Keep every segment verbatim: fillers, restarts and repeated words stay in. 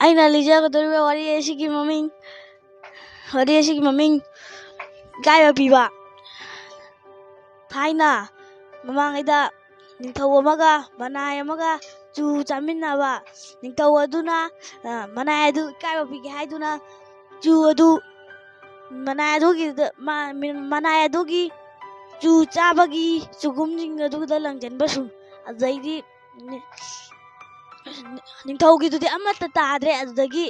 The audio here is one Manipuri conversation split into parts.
ꯑꯩꯅ ꯂꯤꯖꯒꯗꯧꯔꯤꯕ ꯋꯥꯔꯤ ꯑꯁꯤꯒꯤ ꯃꯃꯤꯡ, ꯋꯥꯔꯤ ꯑꯁꯤꯒꯤ ꯃꯃꯤꯡ ꯏꯀꯥꯏꯕ ꯄꯤꯕ꯫ ꯊꯥꯏꯅ ꯃꯃꯥꯡꯉꯩꯗ ꯅꯤꯡꯊꯧ ꯑꯃꯒ ꯃꯅꯥꯏ ꯑꯃꯒ ꯆꯨ ꯆꯥꯃꯤꯟꯅꯕ꯫ ꯅꯤꯡꯊꯧ ꯑꯗꯨꯅ, ꯑ, ꯃꯅꯥꯏ ꯑꯗꯨ ꯏꯀꯥꯏꯕ ꯄꯤꯒꯦ ꯍꯥꯏꯗꯨꯅ ꯆꯨ ꯑꯗꯨ, ꯃꯅꯥꯏ ꯑꯗꯨꯒꯤꯗ, ꯃ-, ꯃꯅꯥꯏ ꯑꯗꯨꯒꯤ ꯆꯨ ꯆꯥꯕꯒꯤ ꯆꯨꯒꯨꯝꯁꯤꯡ ꯑꯗꯨꯗ ꯂꯪꯁꯤꯟꯕ ꯁꯨꯝ꯫ ꯑꯗꯩꯗꯤ ꯅꯤ-, ꯅꯤꯡꯊꯧꯒꯤꯗꯨꯗꯤ ꯑꯃꯠꯇ ꯇꯥꯗ꯭ꯔꯦ꯫ ꯑꯗꯨꯗꯒꯤ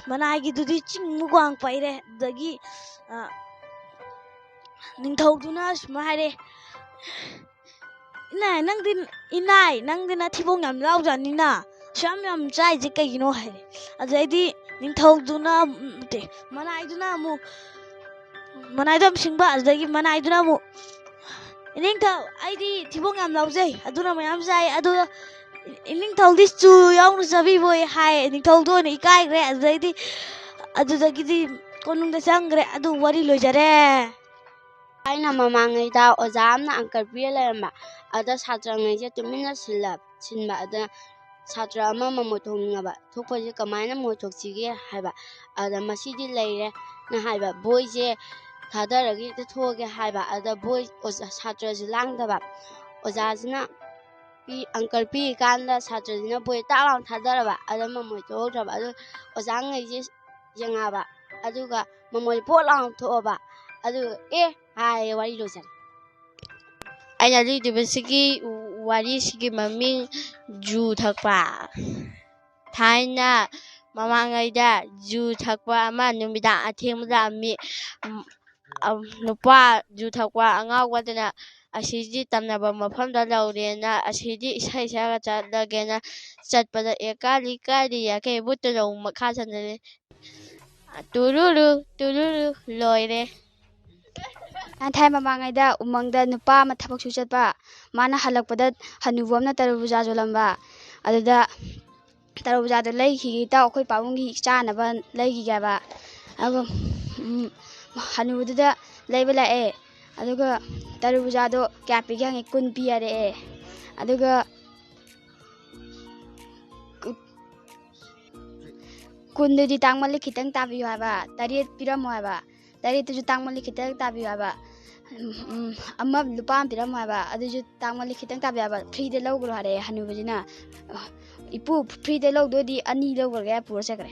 ꯃꯅꯥꯏꯒꯤꯗꯨꯗꯤ ꯆꯤꯡꯃꯨꯛ ꯋꯥꯡ ꯄꯩꯔꯦ꯫ ꯑꯗꯨꯗꯒꯤ, ꯑ, ꯅꯤꯡꯊꯧꯗꯨꯅ ꯁꯨꯃꯥꯏ ꯍꯥꯏꯔꯦ, "ꯏꯅꯥꯏ, ꯅꯪꯗꯤ, ꯏꯅꯥꯏ, ꯅꯪꯗꯤ ꯅꯊꯤꯕꯣꯡ ꯌꯥꯝ ꯂꯥꯎꯖꯥꯠꯅꯤꯅ, ꯁꯨꯌꯥꯝ ꯌꯥꯝ ꯆꯥꯏꯁꯦ ꯀꯩꯒꯤꯅꯣ?" ꯍꯥꯏꯔꯦ꯫ ꯑꯗꯨꯗꯩꯗꯤ ꯅꯤꯡꯊꯧꯗꯨꯅ, ꯎꯝ, ꯅꯠꯇꯦ, ꯃꯅꯥꯏꯗꯨꯅ ꯑꯃꯨꯛ, ꯃꯅꯥꯏꯗꯣ ꯌꯥꯝ ꯁꯤꯡꯕ, ꯑꯗꯨꯗꯒꯤ ꯃꯅꯥꯏꯗꯨꯅ ꯑꯃꯨꯛ, "ꯏꯅꯤꯡꯊꯧ, ꯑꯩꯗꯤ ꯊꯤꯕꯣꯡ ꯌꯥꯝ ꯂꯥꯎꯖꯩ, ꯑꯗꯨꯅ ꯃꯌꯥꯝ ꯆꯥꯏ, ꯑꯗꯨꯒ ꯏꯅꯤꯡꯊꯧꯗꯤ ꯆꯨ ꯌꯥꯎꯅ ꯆꯥꯕꯤꯕꯣꯏ" ꯍꯥꯏ꯫ ꯅꯤꯡꯊꯧꯗꯣ ꯑꯣꯏꯅ ꯏꯀꯥꯏꯈ꯭ꯔꯦ꯫ ꯑꯗꯨꯗꯩꯗꯤ, ꯑꯗꯨꯗꯒꯤꯗꯤ ꯀꯣꯅꯨꯡꯗ ꯆꯪꯈ꯭ꯔꯦ꯫ ꯑꯗꯨ ꯋꯥꯔꯤ ꯂꯣꯏꯖꯔꯦ꯫ ꯊꯥꯏꯅ ꯃꯃꯥꯡꯉꯩꯗ ꯑꯣꯖꯥ ꯑꯃꯅ ꯑꯪꯀꯜ ꯄꯤꯔ ꯂꯩꯔꯝꯕ꯫ ꯑꯗ ꯁꯥꯇ꯭ꯔꯉꯩꯁꯦ ꯇꯨꯃꯤꯟꯅ ꯁꯤꯜꯂ-, ꯁꯤꯟꯕ꯫ ꯑꯗ ꯁꯥꯇ꯭ꯔ ꯑꯃ ꯃꯃꯣꯠ ꯊꯣꯛꯅꯤꯡꯉꯕ꯫ "ꯊꯣꯛꯄꯁꯦ ꯀꯃꯥꯏꯅ ꯃꯃꯣꯠ ꯊꯣꯛꯁꯤꯒꯦ?" ꯍꯥꯏꯕ꯫ ꯑꯗ "ꯃꯁꯤꯗꯤ ꯂꯩꯔꯦ"ꯅ ꯍꯥꯏꯕ꯫ "ꯕꯣꯏꯁꯦ ꯊꯥꯗꯔꯒ ꯍꯦꯛꯇ ꯊꯣꯛꯑꯒꯦ" ꯍꯥꯏꯕ꯫ ꯑꯗ ꯕꯣꯏ ꯑꯣꯖꯥ, ꯁꯥꯇ꯭ꯔꯁꯨ ꯂꯥꯡꯗꯕ꯫ ꯑꯣꯖꯥꯁꯤꯅ ꯄꯤ-, ꯑꯪꯀꯜ ꯄꯤꯔꯤꯀꯥꯟꯗ ꯁꯥꯇ꯭ꯔꯁꯤꯅ ꯕꯣꯏ ꯇꯥꯛ ꯂꯥꯎꯅ ꯊꯥꯗꯔꯕ꯫ ꯑꯗ ꯃꯃꯣꯠ ꯊꯣꯛꯍꯧꯗ꯭ꯔꯕ꯫ ꯑꯗꯨ ꯑꯣꯖꯥꯉꯩꯁꯦ ꯌꯦꯡꯉꯛꯑꯕ꯫ ꯑꯗꯨꯒ ꯃꯃꯣꯠ ꯄꯣꯠ ꯂꯥꯎꯅ ꯊꯣꯛꯑꯕ꯫ ꯑꯗꯨꯒ "ꯑꯦ" ꯍꯥꯏꯔꯦ, ꯋꯥꯔꯤ ꯂꯣꯏꯁꯜꯂꯦ꯫ ꯑꯩꯅ ꯂꯤꯗꯣꯏꯕꯁꯤꯒꯤ ꯋꯥꯔꯤꯁꯤꯒꯤ ꯃꯃꯤꯡ ꯖꯨ ꯊꯛꯄ꯫ ꯊꯥꯏꯅ ꯃꯃꯥꯡꯉꯩꯗ ꯖꯨ ꯊꯛꯄ ꯑꯃ ꯅꯨꯃꯤꯗꯥꯡ ꯑꯊꯦꯡꯕꯗ ꯃꯤ, ꯎꯝ, ꯑ, ꯅꯨꯄꯥ ꯖꯨ ꯊꯛꯄ ꯑꯉꯥꯎꯕꯗꯨꯅ "ꯑꯁꯤꯗꯤ ꯇꯝꯅꯕ ꯃꯐꯝꯗ ꯂꯧꯔꯦꯅ, ꯑꯁꯤꯗꯤ ꯏꯁꯩ ꯁꯛꯑꯒ ꯆꯠꯂꯒꯦꯅ" ꯆꯠꯄꯗ "ꯑꯦ ꯀꯥꯂꯤ ꯀꯥꯂꯤ ꯌꯥꯀꯦ ꯕꯨꯠꯇ ꯂꯧ ꯃꯈꯥ ꯁꯟꯗꯔꯦ"꯫ ꯇꯨꯔꯨꯔꯨ, ꯇꯨꯔꯨꯔꯨ, ꯂꯣꯏꯔꯦ꯫ ꯊꯥꯏꯅ ꯃꯃꯥꯡꯉꯩꯗ ꯎꯃꯪꯗ ꯅꯨꯄꯥ ꯑꯃ ꯊꯕꯛ ꯁꯨ ꯆꯠꯄ꯫ ꯃꯥꯅ ꯍꯜꯂꯛꯄꯗ ꯍꯅꯨꯕ ꯑꯃꯅ ꯇꯔꯕꯨꯖꯥ ꯌꯣꯜꯂꯝꯕ꯫ ꯑꯗꯨꯗ ꯇꯔꯕꯨꯖꯥꯗꯣ ꯂꯩꯈꯤꯒꯦ ꯏꯇꯥꯎ, ꯑꯩꯈꯣꯏ ꯄꯥꯕꯨꯡꯒꯤ ꯆꯥꯅꯕ ꯂꯩꯈꯤꯒꯦ ꯍꯥꯏꯕ꯫ ꯑꯗꯨꯒ, ꯎꯝ, ꯍꯅꯨꯕꯗꯨꯗ ꯂꯩꯕ ꯂꯥꯛꯑꯦ꯫ ꯑꯗꯨꯒ ꯇꯔꯕꯨꯖꯥꯗꯣ ꯀꯌꯥ ꯄꯤꯒꯦ ꯍꯪꯉꯦ꯫ "ꯀꯨꯟ ꯄꯤ" ꯍꯥꯏꯔꯛꯑꯦ꯫ ꯑꯗꯨꯒ ꯀꯨ-, ꯀꯨꯟꯗꯨꯗꯤ ꯇꯥꯡꯃꯜꯂꯤ, ꯈꯤꯇꯪ ꯇꯥꯕꯤꯌꯨ ꯍꯥꯏꯕ꯫ ꯇꯔꯦꯠ ꯄꯤꯔꯝꯃꯣ ꯍꯥꯏꯕ꯫ ꯇꯔꯦꯠꯇꯨꯁꯨ ꯇꯥꯡꯃꯜꯂꯤ, ꯈꯤꯇꯪ ꯇꯥꯕꯤꯌꯨ ꯍꯥꯏꯕ꯫ ꯎꯝ, ꯎꯝ, ꯑꯃ ꯂꯨꯄꯥ ꯑꯃ ꯄꯤꯔꯝꯃꯣ ꯍꯥꯏꯕ꯫ ꯑꯗꯨꯁꯨ ꯇꯥꯡꯃꯜꯂꯤ, ꯈꯤꯇꯪ ꯇꯥꯕꯤꯌꯨ ꯍꯥꯏꯕ꯫ Free ꯗ ꯂꯧꯈ꯭ꯔꯣ ꯍꯥꯏꯔꯛꯑꯦ ꯍꯅꯨꯕꯁꯤꯅ꯫ "ꯏꯄꯨ, free ꯗ ꯂꯧꯗꯣꯏꯗꯤ ꯑꯅꯤ ꯂꯧꯈ꯭ꯔꯒꯦ" ꯍꯥꯏꯔ ꯄꯨꯔ ꯆꯠꯈ꯭ꯔꯦ꯫